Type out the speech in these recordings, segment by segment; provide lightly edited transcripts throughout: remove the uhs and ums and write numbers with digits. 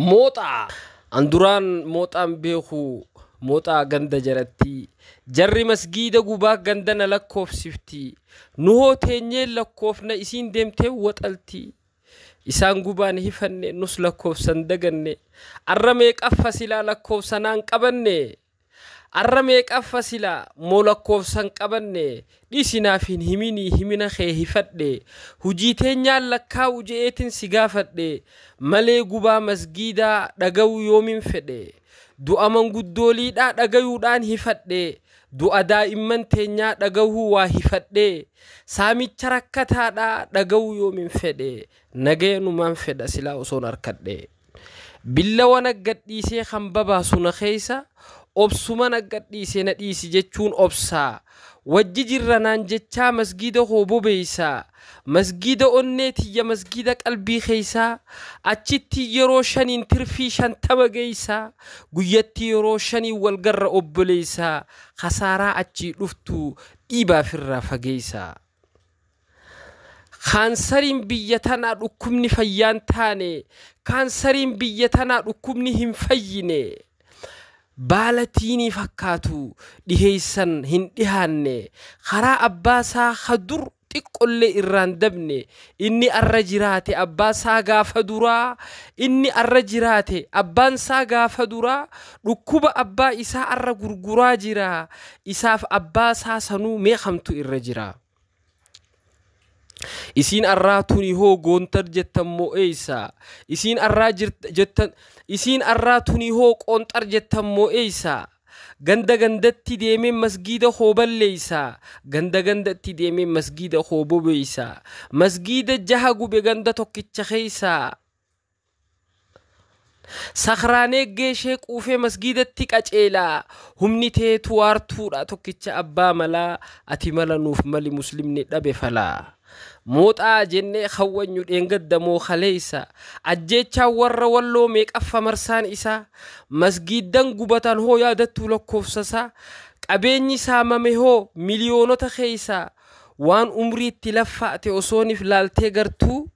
Mooxaa! An duraan mooxaan beeku mooxaa ganda jaratti. Jarri masgiida gubaa ganda na lakkoofsifti. Nuhoo teenyeen lakkoofna isiin deemtee waxalti. Isaan gubaan hifanne nus lakkoofsan daganne. Arra meeqaffa silaa lakkoofsanaan qabanne. Arra meeqaffa silaa moo lakkoofsan qabanne. Dhiisinaaf hin himinii himina kee hifadhe. Hujii teenyaan lakkaa'u je'eetin si gaafadhe. Malee gubaa masgiidaa dhaga'uu yoomin fedhe. Du'a manguddooliidhaa dhagayuudhaan hifadhe. Du'a daa'imman teenyaa dhagahuu waa hifadhe. Saamicha rakkataadhaa dhaga'uu yoomin fedhe. Nagayanumaan fedha silaa osoon harkadhe. Billawa naggadhiisee kan babaasu na keessa obsuma naggadhiisee na dhiisi jechuun obsaa. Wajji jirra naan jechaa masgiida koo bobeeysaa. Masgiida onnee tiyya masgiida qalbii keeysaa. Achitti yeroo shaniin tirfii 50 geeysaa. Guyyatti yeroo shaniin walgarra obboleeysaa. Kasaaraa achii dhuftu dhiibaafirraa fageeysaa. Kaansariin biyya tanaa dhukkubni fayyaan taane. Kaansariin biyya tanaa dhukkubni hin fayyine. Baala tiinii fakkaatu dhiheessan hin dhihaanne. Karaa abbaasaa hadur xiqqollee irraan dabne. Inni arra jiraate abbaasaa gaafa duraa. Inni arra jiraate abbaansaa gaafa duraa. Dhukkuba abbaa isaa arra gurguraa jira. Isaaf abbaasaa sanuu meeqamtu irra jira. Isiin arraa tuni hoo goontar jettan moo eeysa? Isiin arraa jettan isiin arraa tuni hoo qoonxar jettan moo eeysa? Ganda gandatti deemee masgiida koo balleeysa. Ganda gandatti deemee masgiida koo bobeeysa. Masgiida jaha gube ganda tokkicha keeysa. Sakraanee geeshee quufee masgiidatti qaceelaa. Humni teetu waartuudha tokkicha abbaa malaa. Ati mala nuuf mali muslimni dhabe falaa. Mooxaa jennee hawwanyu dheengadda moo kaleessa. Ajjeechaan warra walloo meeqaffa marsaan isaa. Masgiiddan gubatan hoo yaadattuu lakkoofsasaa. Qabeenyi saamame hoo miliyoonota keessa. Waan umriitti laffaate osoonif laaltee gartuu.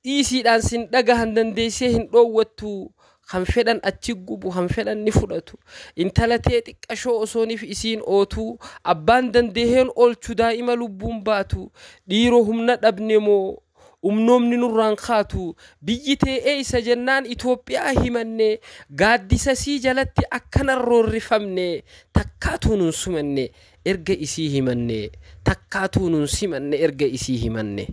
Dhiisiidhaan sin dhagahan dandeessee hin dhoowwattu. Kan fedhan achi gubu kan fedhan ni fudhatu. Intala tee xiqqashoo osoonif isiin ootu. Abbaan dandeeheen oolchu daa'ima lubbuun baatu. Dhiiroo humna dhabne moo umnoomni nurraan kaatu. Biyyi tee eeysa jennaan Itoophiyaa himanne. Gaaddisa sii jalatti akkana roorrifamne. Takkaatuu nun sumanne erga isii himanne. Takkaatuu nun simanne erga isii himanne.